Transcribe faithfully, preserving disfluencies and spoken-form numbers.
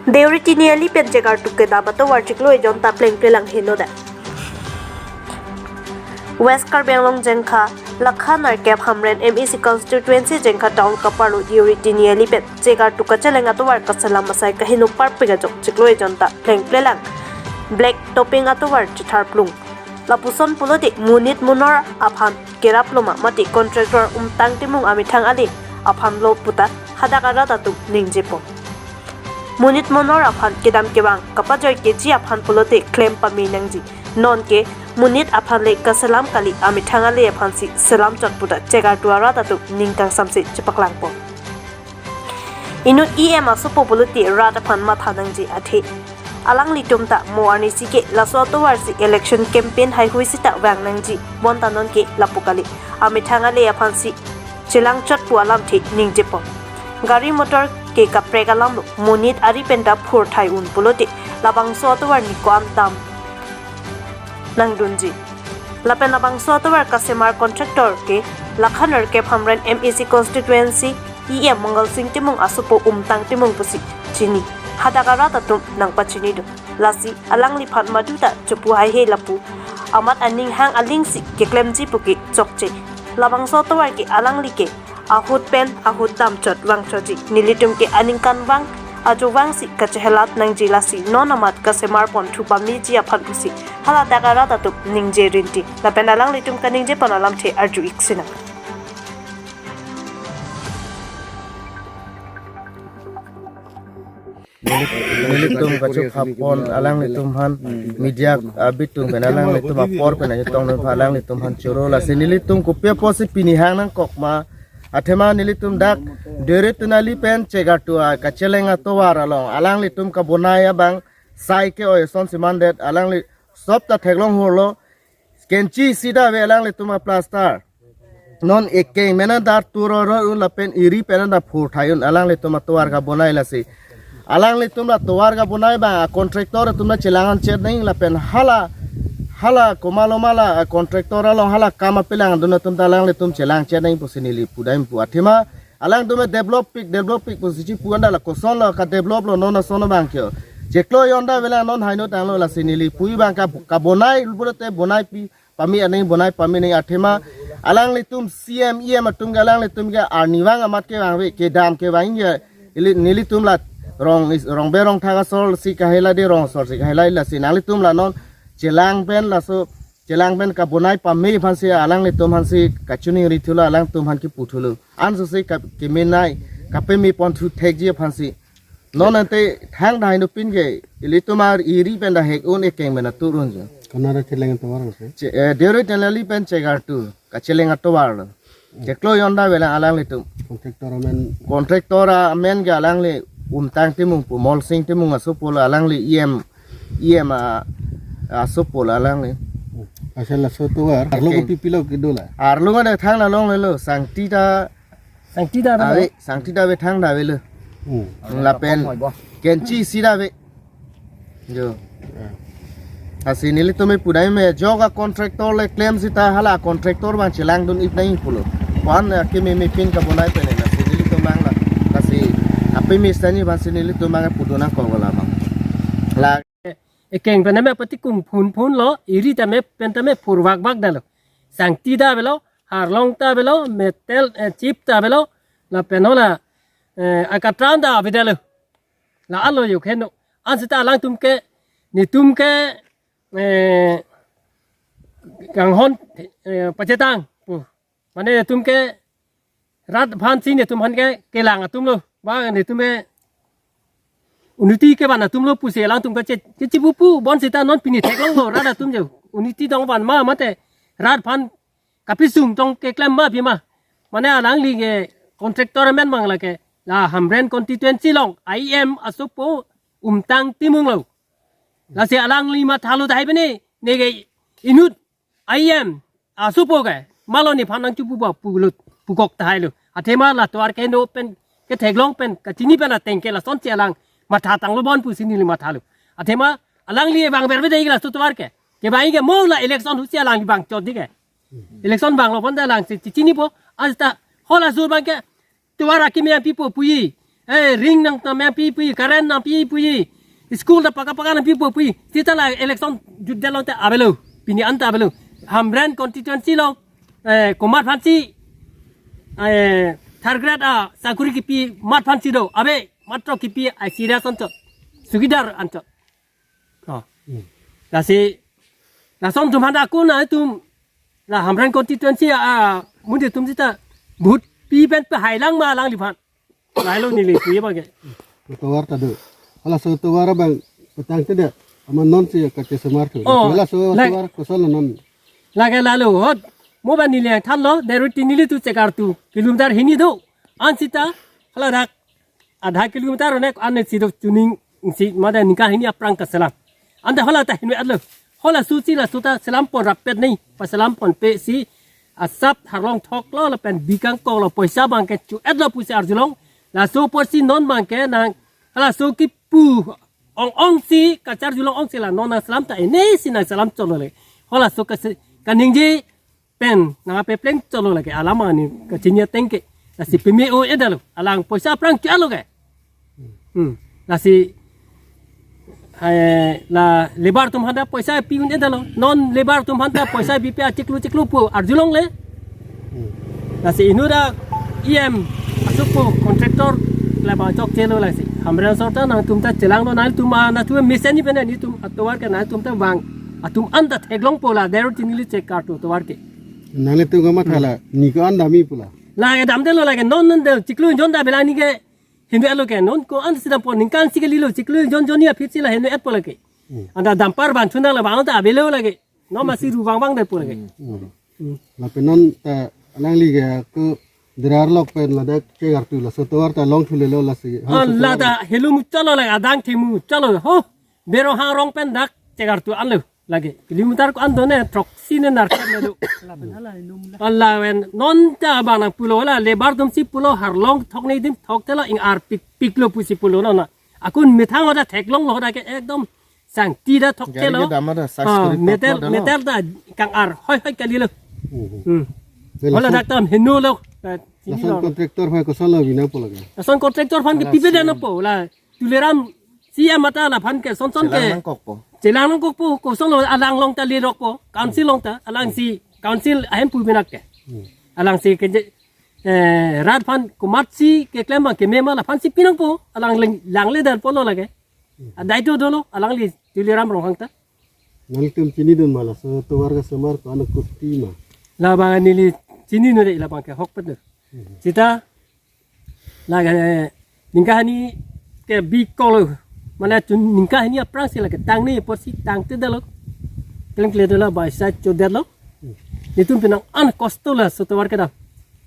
Deuri tiniali pen chegartu kedam atovar chiklo ejon ta plengplelang henoda. West Karbi Anglong Jengkha, Lakha Narkep Hamren M A C constituency Jengkha town kaparlo Deuri tiniali pen chegartu kacheleng atovar kaselam asai kaheno parpik ajok chiklo ejon ta plengplelang black topping atovar chithar plung. Lapuson pulote monit monor aphan kerap loma mati contractor Umtang Timung amethang ale aphan lo puta hadak arat atum ningjepon. Monit monor aphan kedam kevang kapajoi keji aphan pulote klem pame nangji. Nonke monit aphan le kaselam kali, amethang ale aphansi selam chot puta chegartu arat atum ning kangsamse chepaklangpon. Inut E M asopo pulote rat aphan matha nangji athe alanglitum ta mo arnisi ke laso atovarsi election campaign haihui sita vang nangji bonta nonke lapu kali, amethang ale aphansi chelang chot pu alamthe ningjepon. Gari motor ke kaprek alamlo, monit ari penta phurthai un pulote labangso atovar ni ko-an dam nangdunji. Lapen labangso atovar kasemar contractor ke Lakha Narkep Hamren M A C constituency E M Mangal Sing Timung asopo Umtang Timung pusi chini. Hadak arat atum nangpachini do. Lasi alangliphan maduta chopu haihe lapu amat aning hang alingsi keklemji puke chokche. Labangso atovar ke alangli ke ahut pen ahut dam chot vang chotji. Nelitum ke aningkanvang ajovangsi kachehelat nangji, lasi non amat kasemar ponthu pameji aphan pusi haladak arat atum ningje rinti. Lapen alanglitum kaningjepon alamthe arju-ik sinang. Nelitum kachokhapon alanglitum aphan, media abitung pen alanglitum apor pen ajetong aphan alanglitum aphan choro, lasi nelitum kopi apotsi pini hang nangkok ma, athema nelitum dak Deuri tiniali pen chegartu kacheleng atovar along alanglitum kabonai abang sai ke-oi ason simandet, alangli sop ta theklong hurlo, kenchi sida ave alanglitum aplaster. Non ekeng mena dar turoro un lapen iri pena da phurthai un alanglitum atovar kabonai, lasi alanglitum la tovar kabonai abang a contractor atum la chelang an chet nang lapen hala hala komalomala a contractor along hala kam apelang dun atum ta alanglitum chelang chet nang pusi neli pudam pu, athema alangtum develop pik, develop pik pusi chipu anda la koson lo kadevelop lo non ason abang kyo. Chiklo ejon ta avelang non haino tanglo, lasi neli pu abang ka, kabonai pulote bonai pi pame aning, bonai pame aning, athema alanglitum C M E M atum ke alanglitum ke arnivang amat kevang ave, kedam kevang ke ili, nelitum la rong is, rong berong thang asor si kahela de, rong asor si kahela, lasi nanglitum la non chelang pen laso chelang pen kabonai pame aphansi alanglitum aphansi kachiningri thulo, alangtum aphan kipu thulo. Anso si ka, kemenei kapame ponthu thekji aphansi. Non ante thang dai nu pin ke ilitum ar iri pen da hek un ekeng pen atur un jo. Konat acheleng atovar lo se? Che, eh, Deuri tiniali pen chegartu kacheleng atovar lo. Chiklo ejon ta avelang alanglitum. Contractor amen? Contractor amen ke alangli Umtang Timung pu, Mol Sing Timung asopo lo, alangli E M, E M a, asopo lo alangli. Asal laso atovar arlo, okay, kopipilo kedo la? Arlo ada thang la longlelo, sangti ta Sangti ta ave, ave, sangti ta ave, thang ta avelo. Hmm. Lapen kenchi sida ave. Jo. Lasi nelitum me pudam me jok a contractor le klem sita hala contractor abang chelang dun-ik nang pulo. Pan, eh, keme me pin kabonai pen, lasi nelitum abang la, lasi aphi me sani abang si nelitum abang pudun nangkok la abang. La ekeng pen me pati kung phun phun lo, iri ta me pen ta me phurvak vak dalo. Sangti ta avelo, harlong ta avelo, metal, eh, chip ta avelo, lapen hala, eh, akatran ta avedetlo. La alo yok heno. Ansita alangtum ke, netum ke, eh, kanghon, eh, pachetang pu. Mane netum ke rat aphansi netum aphan ke kelang atum lo. Ba netum ke unity kevan atum lo pusi alangtum ke che, kechipupu, bonsita non pini theklonglo rat atum je. Unity tong van ma mate rat aphan kapisung tong keklem ma pima. Mane alangli ke contractor amen abang lake la Hamren constituency along E M asopo Umtang Timung lo. Lasi alangli mathalo tahai pene, neke inut E M asopo ke, malo nephan nangchipuba pulut, pukok tahai lo. Athema la tovar keno pen, ketheklong pen, kachini pen ateng ke lasonsi alang mathatanglo bon pusi neli mathalo. Athema alangli vangver bede laso tovar ke. Kevang ke mo la election ahutsi alangli vang chot di ke. Election vanglo pon ta alangsi chinipo, ansita hala sur abang ke tovar akimi yang pipo puji. Eh, ring nangta mepipui, current nangpipui, school ta paka paka nangpipui. Seta la election jutdetlo te avelo. Pini anta avelo. Hamren constituency lo, eh, komat aphansi, eh, third grade asakuri kipi mat aphansi do. Ave, matro kipi ai serious anchot. Sugidar anchot. Oh. Hmm. Lasi, lason atum aphan ako nangtum, la Hamren constituency amonit atum seta vote pi pen pehailang ma alangliphan. Lahelo neli puji abangke. Tovar ta do. Halaso tovar abang petang te de. Amat non si kake semar tu. Oh, halaso lak- tovar kosonlo non. Lake lahelo hot. Mo ba neli yang thanlo, Deru Tiniali to Chekartu kilometer hini do. An seta, hala dak adha kilometer onek an si do chuning si mada ningkan hini aphrang kaselam. Anta hala ta hini etlo. Halaso si laso ta selam pon rapet nei, paselam ponpe si asap harlong thoklo lapen bikang koklo poisa abangke chu-etlo pusi arjulong. Laso apotsi non abangke nang halaso kipu ong ong si kacharjulong ong si la non nangselam ta ene si nangselam chotlo le. Halaso kase kaningje pen nangpepleng chotlo lake alam ani kachini ateng ke. Lasi peme-o-edetlo alang poisa aphrang chu-etlo ke. Hmm. Lasi hai la labour atum aphanta poisa pi un-edetlo. Non labour atum aphanta poisa pipe achiklo chiklo pu arjulongle. Hmm. Lasi inut a E M asuk pu contractor labang chokchelo lasi. Hamren asor ta nangtum ta chelanglo nangtum a nangtum mesen ni pen nelitum atovar ke nangtum ta vang. Atum anta theklongpo la Deru Tiniali Chekartu tovar ke. Nanglitum kamatha la, ni ko-an damji pu la. Lake damdetlo lake non non de chiklo jon da bela ni ke hini etlo ke non ko-an si dampo ningkan si kalilo chiklo jon jon ni aphi si la hini etpo lake. Hmm. Anta dampar ban chuna la bang ta avelo lake. Non masi ru vang vang detpo lake. Hmm. Hmm. Lapen non ta alangli ke ko Derar lok pen ladak Chekartu laso tovar ta long thulelo lasi. Ah, la ta helo muchotlo lake adang themu chotlo ho. Bero hangrong pen dak Chekartu anlo lake. Kilometer ko-an do ne throksi ne nerkep ne do. Ala ven non ta abang nangpulo la labour atum si pulo harlong thok ne dim thokthelo ing-ar pik piklo pusi pulo non na. Akun methang hoda theklonglo hoda ke ekdom sangti da thokthelo. Gari ke dam ada sas Ah, kuri metal, thoklo dam. Metal ta kang-ar hoi hoi kalilo. Hmm. Hmm. Hala lason dak tam henolo. Eh, sini lason lo. Contractor aphan kosonlo bina pu lake. Lason contractor aphan ke Hala pipe si- dana po la. Tuliram C M ata laphan ke son son ke. Chelang nangkokpo. Chelang nangkokpo, kosonlo alang along ta lirokpo, council along ta, alangsi, council ahem pu binak ke. Hmm. Alangsi ke je, eh, rat aphan komatsi keklem abang keme ma laphansi pinangpo, alang leng, langledetpo lo lake. Hmm. Adai to dolo, alangli Tuliram Ronghang ta. Nangtum chinidun ma laso tovar kasemar ko-an kuti ma. Labang neli chinidunde labang ke hokpet de. Hmm. Seta lake ningkan hini ke bikolo. Mane chun ningkan hini aphrang si lake tang ni porsi tangtedetlo. Klengkledetlo bai sa chodetlo. Nelitum penang an kosto laso tovar kedam.